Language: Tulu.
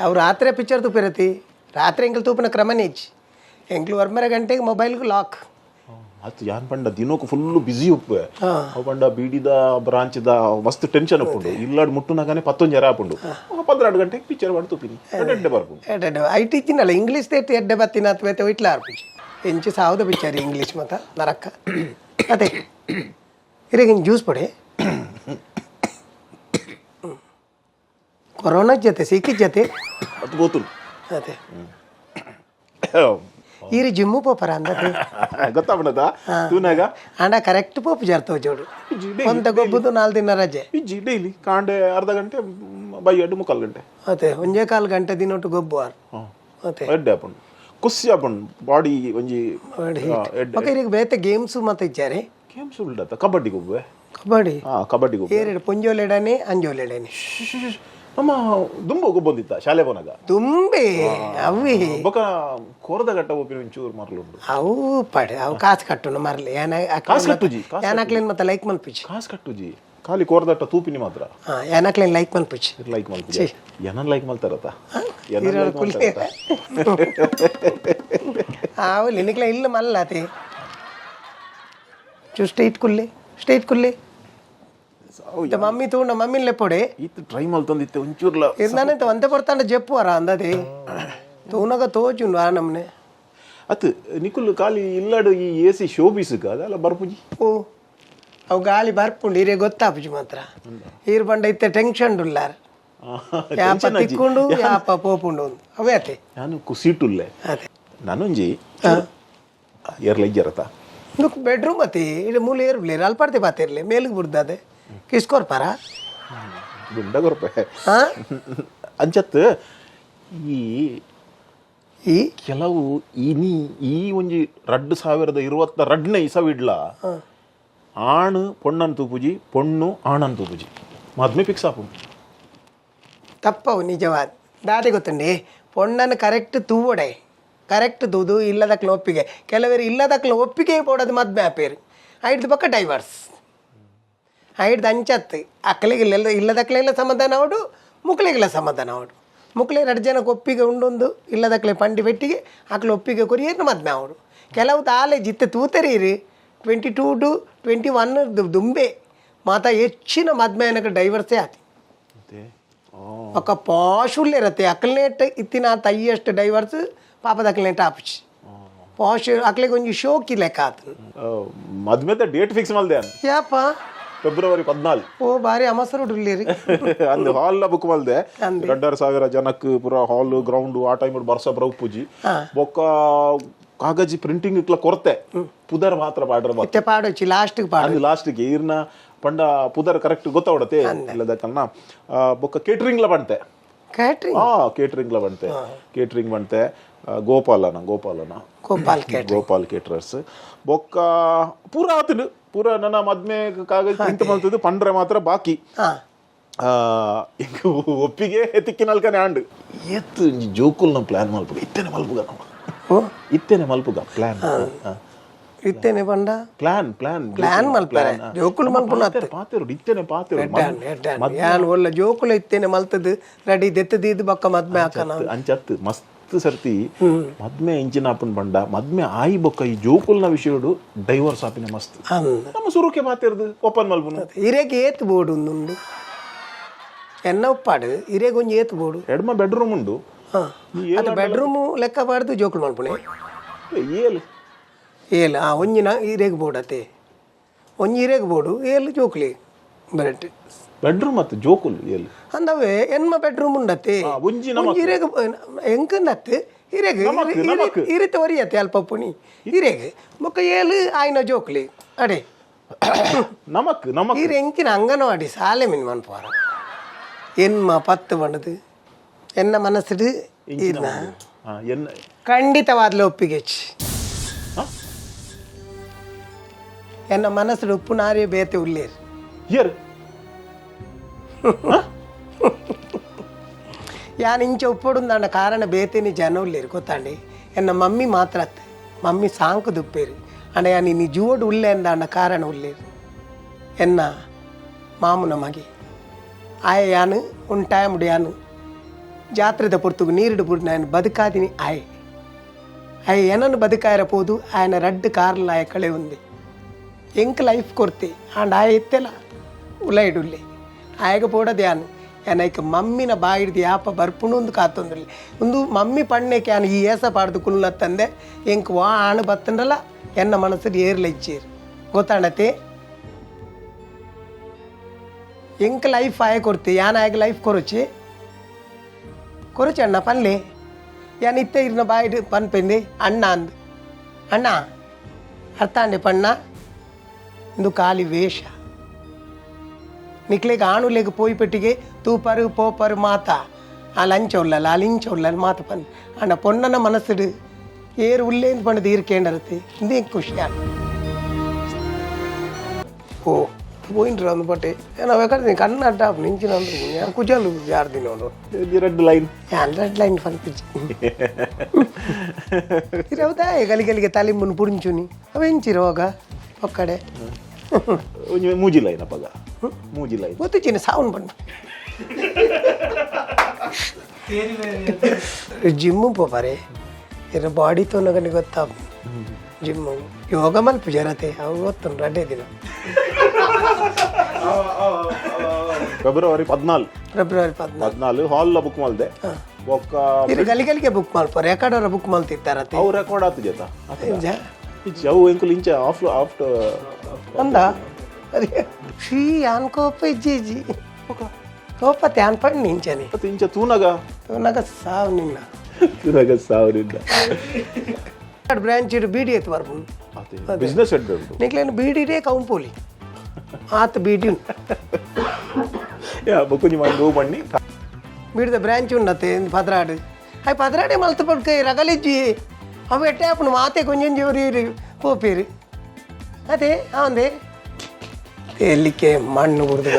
ಅವು ರಾತ್ರಿ ಪಿಕ್ಚರ್ ತೂಪಿರತಿ. ರಾತ್ರಿ ಎಂಕಲ್ ತೂಪಿನ ಕ್ರಮನೇ ಇಜ್ಜಿ. ಎಂಕ್ಲು ಒರ್ಮರ ಗಂಟೆಗೆ ಮೊಬೈಲ್ಗೆ ಲಾಕ್. ಅತ್ತು ಯಾನ್ ಪಂಡ ದಿನಕ್ಕೆ ಫುಲ್ ಬಿಸಿ ಉಪ್ಪೆ. ಅವು ಪಂಡ ಬೀಡಿದ ಬ್ರಾಂಚ್ದ ಮಸ್ತ್ ಟೆನ್ಷನ್ ಉಪ್ಪುಂಡು. ಇಲ್ಲಾಡ್ ಮುಟ್ಟುನಾಗನೆ ಪತ್ತೊಂಜರ ಆಪುಂಡು. 12 ಗಂಟೆಗೆ ಪಿಕ್ಚರ್ ಮಾಡಿ ತೂಪಿನಿ, ಎಡ್ಡೆ ಬರ್ಪುಂಡು. ಎಡ್ಡೆ I T ತಿನ್ನಲ್ಲ. ಇಂಗ್ಲೀಷ್ ತೇಟ್ ಎಡ್ಡೆ ಬತ್ತಿನ ಅಥವಾ ಇಟ್ಲ ಆರ್ಪುಜಿ. ಎಂಚು ಸಾವುದ ಪಿಕ್ಚರ್ ಇಂಗ್ಲೀಷ್ ಮತ ನರಕ್ಕ ಅದೇ. ಇರೆಗಿನ ಜ್ಯೂಸ್ ಪಡೆ. ಕೊರೋನಾ ಜೊತೆ ಸೀಕಿ ಜೊತೆ. ಅದು ಗೊತ್ತುಂಡು. ಅದೇ ಈರಿ ಜಿಮ್ಮು ಪೋಪರ ಅಂದತೆ. ಗೊತ್ತಾಪುಂಡದ ತೂನಾಗ. ಆಂಡ ಕರೆಕ್ಟ್ ಪೋಪು ಜಾರ್ತವ ಜೋಡು. ಒಂತ ಗೊಬ್ಬುದು 4 ದಿನ ರಜೆ. ಇಜ್ಜಿ, ಡೈಲಿ ಕಾಂಡೆ ಅರ್ಧ ಗಂಟೆ, ಬೈಯಡ್ಡು ಮುಕ್ಕಾಲು ಗಂಟೆ. ಅದೇ ಒಂಜೇ ಕಾಲು ಗಂಟೆ ದಿನೊಟ್ಟು ಗೊಬ್ಬು ಆರ್ ಅದೇ. ಎಡ್ಡೆ ಆಪುಂಡು, ಖುಷಿ ಆಪುಂಡು, ಬಾಡಿ ಒಂಜಿ ಎಡ್ಡೆ. ಬೊಕ ಇರೆಗ್ ಬೇತೆ ಗೇಮ್ಸ್ ಮತ ಇಜ್ಜಾರೆ? ಗೇಮ್ಸ್ ಉಂಡತ್ತ, ಕಬಡ್ಡಿ ಗೊಬ್ಬೆ. ಕಬಡ್ಡಿ? ಹಾ, ಕಬಡ್ಡಿ ಗೊಬ್ಬೆ. ಏರೆಡು ಪೊಂಜೋಲೆಡನೆ ಅಂಜೋಲೆಡನೆ? ನಮ್ಮ ದುಂಬು ಗೊಬ್ಬೊಂದಿತ್ತ ಶಾಲೆ ಪೋನಾಗ. ತುಂಬೆ ಅವೇ. ಬೊಕ ಕೋರದ ಗಟ್ಟ ಒಪ್ಪಿನ ಒಂಚೂರು ಮರ್ಲುಂಡು. ಅವು ಪಡೆ ಅವು ಕಾಸು ಕಟ್ಟುನು ಮರ್ಲಿ. ಕಾಸು ಕಟ್ಟುಜಿ, ಕಾಸು. ಯಾನಕ್ಲೇನ್ ಮತ್ತೆ ಲೈಕ್ ಮಲ್ಪುಜಿ. ಕಾಸು ಕಟ್ಟುಜಿ, ಖಾಲಿ ಕೋರದಟ್ಟ ತೂಪಿನಿ ಮಾತ್ರ. ಹಾ, ಯಾನಕ್ಲೇನ್ ಲೈಕ್ ಮಲ್ಪುಜಿ. ಲೈಕ್ ಮಲ್ಪುಜಿ. ಏನನ್ ಲೈಕ್ ಮಲ್ತಾರತ? ಇರೋರು ಕುಲ್ಲೆ. ಆವು ನಿಕ್ಲೆ ಇಲ್ಲ ಮಲ್ಲ ಅತಿ ಚೂ ಸ್ಟೇಟ್ ಕುಲ್ಲೆ, ಸ್ಟೇಟ್ ಕುಲ್ಲೆ. ಮಮ್ಮಿ ತೂಂಡ ಮಮ್ಮಿನ್ ಲೆಪ್ಪೊಡೆ. ಇತ್ತು ಟ್ರೈ ಮಲ್ತೊಂದಿತ್ತೆ ಒಂಚೂರ್ಲ. ಇರ್ದಾನೆ ಒಂತೆ ಪೊರ್ತಾಂಡ ಜೆಪ್ಪು ಅರ ಅಂದದೆ ತೂನಗ ತೋಜುಂಡು ಆ ನಮ್ನೆ. ಅತ್ ನಿಕುಲ್ ಖಾಲಿ ಇಲ್ಲಡು ಈ ಎ ಸಿ ಶೋಬೀಸ್ ಅದೆಲ್ಲ ಬರ್ಪುಜಿ. ಓ, ಅವು ಗಾಳಿ ಬರ್ಪುಂಡು, ಇರೆ ಗೊತ್ತಾಪುಜಿ ಮಾತ್ರ. ಈರ್ ಬಂಡ ಇತ್ತೆ ಟೆನ್ಷನ್ ಉಲ್ಲಾರ್, ಯಾಪ ತಿಕ್ಕೊಂಡು ಯಾಪ ಪೋಪುಂಡು ಅವೇ ಅತೆ. ನಾನು ಕುಸಿಟುಲ್ಲೆ. ಅದೇ. ನಾನೊಂಜಿ ಏರ್ಲ ಇಜ್ಜರತ. ನುಕ್ ಬೆಡ್ರೂಮ್ ಅತಿ ಇಡೆ ಮೂಲೆ ಏರ್ಬ್ಲೇರ್ ಅಲ್ಪಾಡ್ತಿ ಪಾತಿರ್ಲಿ ಮೇಲ್ಗೆ ಬುಡ್ದದೆ ಕಿಸ್ಕೋರ್ಪಾರ. ಗುಂಡ ಕೊರ್ಪೆ. ಹಾ. ಅಂಚತ್ ಈ ಈ ಕೆಲವು ಇನಿ ಈ ಒಂಜಿ 2022ನೇ ಇಸವಿಡ್ಲ ಆಣ್ ಪೊಣ್ಣನ್ ತೂಪುಜಿ, ಪೊಣ್ಣು ಆಣನ್ ತೂಪುಜಿ, ಮದ್ಮೆ ಫಿಕ್ಸ್ ಆಪುಂಡು. ತಪ್ಪವು ನಿಜವಾದ ದಾದೆ ಗೊತ್ತುಂಡಿ? ಪೊಣ್ಣನ ಕರೆಕ್ಟ್ ತೂವಡೆ, ಕರೆಕ್ಟ್ ತೂದು ಇಲ್ಲದಕ್ಲ ಒಪ್ಪಿಗೆ. ಕೆಲವರು ಇಲ್ಲದಕ್ಲ ಒಪ್ಪಿಗೆ ಪೋಡೋದು ಮದ್ಮೆ ಆಪೇರು, ಐಡ್ದು ಪಕ್ಕ ಡೈವರ್ಸ್ ಐಡ್ದು ಅಂಚತ್ತು. ಅಕ್ಕಲಿಗೆ ಇಲ್ಲ ಇಲ್ಲದಕ್ಲೆಲ್ಲ ಸಮಾಧಾನ ಅವಡು, ಮುಕ್ಳಿಗೆಲ್ಲ ಸಮಾಧಾನ ಅವಡು. ಮುಕ್ಳೆ ಎರಡು ಜನಕ್ಕೆ ಒಪ್ಪಿಗೆ ಉಂಡೊಂದು ಇಲ್ಲದಕ್ಲೆ ಪಂಡಿ ಬೆಟ್ಟಿಗೆ ಅಕ್ಲೆ ಒಪ್ಪಿಗೆ ಕೊರಿಯೇನು ಮದ್ಮೆ ಅವಡು. ಕೆಲವು ತಾಲೆ ಜಿತ್ತೆ ತೂತರೀರಿ 22 ಟು 21 ದುಂಬೆ ಮಾತ ಹೆಚ್ಚಿನ ಮದ್ಮೆ ಏನಕ್ಕೆ ಡೈವರ್ಸೇ ಆತಿ. ఒక ಪಾಶುಲ್ಲೇರತ್ತೆ ಅಕ್ಲನೇಟ್ ಇತ್ತಿನ ತಯ್ಯಷ್ಟು ಡೈವರ್ಸ್ ಪಾಪದ ಅಕ್ಲನೇಟ್ ಆಪುಚಿ ಪಾಶ್ ಅಕ್ಲೆಗೆ ಒಂಜಿ ಶೋಕಿ ಲೆಕ್ಕ ಆತು. ಮದ್ಮೆದ ಡೇಟ್ ಫಿಕ್ಸ್ ಮಲ್ದೆ. ಯಾಪ? ಫೆಬ್ರವರಿ 14. ಓ, ಬಾರಿ ಅಮಸರುಡುಲ್ಲೇರಿ. ಅಂದು ಹಾಲ್ ಬುಕ್ ಮಲ್ದೆ. 2500 ಜನಕ್ಕೆ ಪೂರ ಹಾಲ್ ಗ್ರೌಂಡ್. ಆ ಟೈಮ್ ಬರ್ಸ ಬರ ಉಪ್ಪುಜಿ. ಬೊಕ್ಕ ಕಾಗಜಿ ಪ್ರಿಂಟಿಂಗ್ ಇಕ್ಲ ಕೊರತೆ, ಪುದರ್ ಮಾತ್ರ ಪಾಡ್ರ. ಇತ್ತೆ ಪಾಡೊಚ್ಚಿ, ಲಾಸ್ಟ್ಗೆ ಪಾಡು. ಅಂದು ಲಾಸ್ಟ್ಗೆ ಈರ್ನ ಪಂಡ ಪುದರ್ ಕರೆಕ್ಟ್ ಗೊತ್ತಾವಡತೆ ಇಲ್ಲದ ಕನ್ನ. ಬೊಕ್ಕ ಕೇಟರಿಂಗ್ ಲ ಬಂತೆ. ಕ್ಯಾಟ್ರಿಂಗ್? ಹಾ, ಕೇಟರಿಂಗ್ ಲ ಬಂತೆ, ಕೇಟರಿಂಗ್ ಬಂತೆ. ಗೋಪಾಲನ ಗೋಪಾಲನ. ಗೋಪಾಲ್ ಕ್ಯಾಟ್ರಿಂಗ್. ಗೋಪಾಲ್ ಕೇಟರರ್ಸ್. ಬೊಕ್ಕ ಪೂರ ಆತನು, ಪೂರ ನನ್ನ ಮದ್ಮೆ ಕಾಗಜ ಪ್ರಿಂಟ್ ಮಲ್ತದ್ದು ಪಂಡ್ರೆ ಮಾತ್ರ ಬಾಕಿ. ಇಂಕ್ ಒಪ್ಪಿಗೆ ತಿಕ್ಕಿನಲ್ಕನೆ ಆಂಡ್ ಏತ್ ಒಂಜಿ ಜೋಕುಲ್ನ ಪ್ಲಾನ್ ಮಲ್ಪುಗ, ಇತ್ತೇನೆ ಮಲ್ಪುಗ ನಮ್ಮ. ಓ. ಇತ್ತೇನೆ ಮಲ್ಪುಗ ಪ್ಲಾನ್. ಇತ್ತೇನೆ ಪಂಡ? Plan plan. Plan ಮಲ್ಪರೆ ಜೋಕುಲು ಮಲ್ಪುನ ಅತ್ತೆ. ಪಾತೆರು, ಇತ್ತೇನೆ ಪಾತೆರು. ಎಡ್ಡೆ ಯಾನ್ ಒಲ್ಲ ಜೋಕುಲು ಇತ್ತೇನೆ ಮಲ್ತದ್ದು ರೆಡಿ ದೆತ್ತದೀದು ಬೊಕ್ಕ ಮದ್ಮೆ ಹಾಕನ. ಅಂಚತ್ತು ಮಸ್ತ್ ಸರ್ತಿ ಮದ್ಮೆ ಇಂಚಿನ ಆಪುನ್ ಬಂಡ ಮದ್ಮೆ ಆಯಿ ಬೊಕ್ಕ ಈ ಜೋಕುಲ್ನ ವಿಷಯಡು ಡೈವರ್ಸ್ ಆಪಿನ ಮಸ್ತ್. ಅಂದ್. ನಮ್ಮ ಸುರುಕೆ ಮಾತೆರ್ದು ಓಪನ್ ಮಲ್ಪುನು. ಇರೆಗ್ ಏತ್ ಬೋಡು ಉಂದುಂಡು ಎನ್ನ ಉಪ್ಪಾಡು, ಇರೆಗ್ ಒಂಜಿ ಏತ್ ಬೋಡು? ಎಡ್ಮ ಬೆಡ್ರೂಮ್ ಉಂಡು. ಹಾ, ಅದು ಬೆಡ್ರೂಮ್ ಲೆಕ್ಕ ಪಾಡ್ದು ಜೋಕುಲು ಮಲ್ಪುಣೆ. ಏಲ್. ಏಲ್. ಆ ಒಂಜಿನ ಇರೆಗ್ ಬೋಡತೆ, ಒಂಜಿ ಇರೆಗ್ ಬೋಡು, ಏಲ್ ಜೋಕುಲಿ ಬರೆಟ್. ಬೆಡ್ರೂಮ್ ಮತ್ತು ಜೋಕುಲ್ ಏಲ್. ಅಂದವೇ ಎನ್ಮ ಬೆಡ್ರೂಮ್ ಉಂಡತೆ. ಒಂಜಿ ನಮಕ್. ಒಂಜಿ ಇರೆಗ್ ಎಂಕಂದತ್ತು ಇರೆಗ್. ನಮಕ್, ನಮಕ್. ಇರಿತ ಒರಿಯತ್ತೆ ಅಲ್ಪ ಪುಣಿ ಇರೆಗ್, ಬೊಕ್ಕ ಏಲ್ ಆಯ್ನ ಜೋಕುಲಿ ಅಡೆ. ನಮಕ್ ನಮಕ್. ಈರ್ ಎಂಕಿನ ಅಂಗನವಾಡಿ ಸಾಲೆ ಮಿನ್ ಮನ್ಪುವಾರ ಎನ್ಮ ಪತ್ತು ಬಣ್ಣದು ಎನ್ನ ಮನಸ್ಸುಡು ಈರ್ನ ಎನ್ನ ಖಂಡಿತವಾದ್ಲ ಒಪ್ಪಿಗೆಚ್. ಹಾ? ಎನ್ನ ಮನಸ್ಸುಡು ಉಪ್ಪು ನಾರೇ ಬೇತೆ ಉಲ್ಲೇರು. ಏರ್? ಯಾನ್ ಇಂಚ ಉಪ್ಪೊಡುಂದಾಂಡ ಕಾರಣ ಬೇತೆನಿ ಜನ ಉಲ್ಲೇರು ಗೊತ್ತಾಂಡಿ. ಎನ್ನ ಮಮ್ಮಿ ಮಾತ್ರ ಅತ್ತೆ, ಮಮ್ಮಿ ಸಾಂಕು ದುಪ್ಪೇರು. ಅಂಡ ಯಾನ್ ಇನಿ ಜೂವೊಡು ಉಲ್ಲೆ ಅಂದಾಂಡ ಕಾರಣ ಉಲ್ಲೇರು ಎನ್ನ ಮಾಮುನ ಮಗೆ ಆಯೆ. ಯಾನ್ ಉನ್ ಟೈಮ್ಡು ಯಾನ್ ಜಾತ್ರೆದ ಪೊರ್ತುಗು ನೀರಿಡು ಬುಡ್ನ ಬದುಕಾದಿನಿ ಆಯೆ. ಆಯೆ ಏನನ್ನು ಬದುಕಾಯರ ಪೋದು ಆಯನ ರಡ್ಡ್ ಕಾರ್ಲ ಆಯ ಕಳೆ ఉంది. ಎಂಕ್ ಲೈಫ್ ಕೊರ್ತಿ ಆಂಡ ಆಯೆ ಇತ್ತೆಲ ಉಲೈಡುಲ್ಲೆ. ಆಯಗ ಪೋಡದೆ ಯಾನ್ ಏನೈಕ್ ಮಮ್ಮಿನ ಬಾಯಿಡ್ದು ಯಾಪ ಬರ್ಪುಂಡು ಒಂದು ಕಾತೊಂದುಲ್ಲೆ. ಉಂದು ಮಮ್ಮಿ ಪಣ್ಣೆಕೆ ಯಾನ್ ಈ ಏಸ ಪಾಡ್ದು ಕುಲ್ಲತ್ತಂದೆ ಎಂಕ್ ವಾ ಆಣು ಬತ್ತಂಡಲ ಎನ್ನ ಮನಸ್ಸು ಏರ್ಲ ಇಚ್ಚೇರು ಗೊತ್ತಾಣತೆ. ಎಂಕ್ ಲೈಫ್ ಆಯ ಕೊರ್ತಿ, ಯಾನ್ ಆಯಗ ಲೈಫ್ ಕೊರಚಿ ಕೊರಚಿ ಅಣ್ಣ ಪನ್ಲೆ. ಯಾನ್ ಇತ್ತೆ ಇರ್ನ ಬಾಯಿಡ್ ಪನ್ಪೆಂದೆ ಅಣ್ಣ ಅಂದ್ ಅಣ್ಣ ಅರ್ಥಾಂಡೆ ಪಣ್ಣ. ಇಂದು ಖಾಲಿ ವೇಷ. ನಿಕ್ಲೆಗ್ ಆಣುಲೆಗ್ ಪೋಯಿ ಪೆಟ್ಟಿಗೆ ತೂಪರು ಪೋಪರು ಮಾತ ಆ ಲಂಚ ಉಲ್ಲಲ್ಲ ಆ ಲಿಂಚ ಉಲ್ಲಲ್ಲ ಮಾತ ಪನ್. ಅಣ್ಣ ಪೊನ್ನನ ಮನಸ್ಸುಡು ಏರು ಉಲ್ಲೇಂದು ಪಂಡದು ಈರ್ ಕೇಂಡರತಿ ಇಂದು ಎಂಕ್ ಖುಷಿ ಆಂಡ್. ಓ ಪೋಯಿಂಟ್ರ ಒಂದು ಪಟ್ಟೆ ನಾವು ಬೇಕಾದ್ರೆ ಕಣ್ಣು ಅಡ್ಡ ನಿಂಚಿನ ಅಂದ್ರೆ ಕುಜಲು ಯಾರು ದಿನ ರೆಡ್ ಲೈನ್. ಯಾನ್ ರೆಡ್ ಲೈನ್ ಪನ್ಪಿಜ್ಜಿ. ಇರವುದಾ ಗಲಿ ಗಲಿಗೆ ತಲಿಂಬುನು ಪುರಿಂಚುನಿ ಅವು ಎಂಚಿ ರೋಗ ಒಕ್ಕಡೆ. ಒಂಜಿ ಮೂಜಿ ಲೈನ್ ಅಪಗ ಮೂಜಿ ಲೈನ್. ಗೊತ್ತಿಚ್ಚಿನ ಸಾವುನ್ ಪಂಡ ಜಿಮ್ ಪೋಪಾರೆ ಇರ ಬಾಡಿ ತೋನಗನಿ ಗೊತ್ತಾ. ಜಿಮ್ ಯೋಗ ಮಲ್ಪು ಜರತೆ ಅವು ಗೊತ್ತುಂಡು ರಡ್ಡೆ ದಿನ. ಫೆಬ್ರವರಿ 14. ಫೆಬ್ರವರಿ 14. 14 ಹಾಲ್ ಬುಕ್ ಮಲ್ದೆ ಬೊಕ್ಕ. ಇರು ಗಲಿ ಗಲಿಗೆ ಬುಕ್ ಮಲ್ಪರೆ ರೆಕಾರ್ಡ್ ಬುಕ್ ಮಲ್ತಿತ್ತಾರತೆ. ಅವು ರೆಕಾರ್ಡ್ ಆತು ಜೇತ ಇಚ್ಚಿ ಅವು ಎಂಕುಲು ಇಂಚ ಆಫ್ ಆಫ್. ಅಂದ ಅದೇ ಶ್ರೀ ಯಾನ್ ಕೋಪ ಇಜ್ಜಿ ಇಜ್ಜಿ ಕೋಪತೆ ಯಾನ್ ಪಣ್ಣಿ ಇಂಚನೆ. ಮತ್ತೆ ಇಂಚ ತೂನಗ. ತೂನಗ ಸಾವು ನಿನ್ನ. ತೂನಗ ಸಾವಿರಿಂದ. ಬ್ರಾಂಚ್ ಬೀಡಿ ಎತ್ತು ಬರ್ಪುಂಡು. ಬಿಸ್ನೆಸ್ ಹೆಡ್ ಉಂಟು. ನಿಕ್ಲೇನು ಬೀಡಿಡೇ ಕೌಂಪೋಲಿ ಆತ ಬೀಡಿ. ಯಾ ಬೊಕ್ಕುಂಜಿ ಮಾಡಿ ಬಣ್ಣಿ. ಬೀಡಿದ ಬ್ರಾಂಚ್ ಉಂಡತ್ತೆ ಪದ್ರಾಡು ಅಯ್ ಪದ್ರಾಡೆ ಮಲ್ತ ಪಡ್ಕ ರಗಲಿಜ್ಜಿ ಅವು ಎಟ್ಟೆ ಆಪುಂಡು ಮಾತೆ ಕೊಂಜೊಂಜಿ ಒರಿ ಪೋಪೇರು ಅದೇ ಅವಂದೇ ಎಲ್ಲಿಕ್ಕೆ ಮಣ್ಣು ಕುಡ್ದು.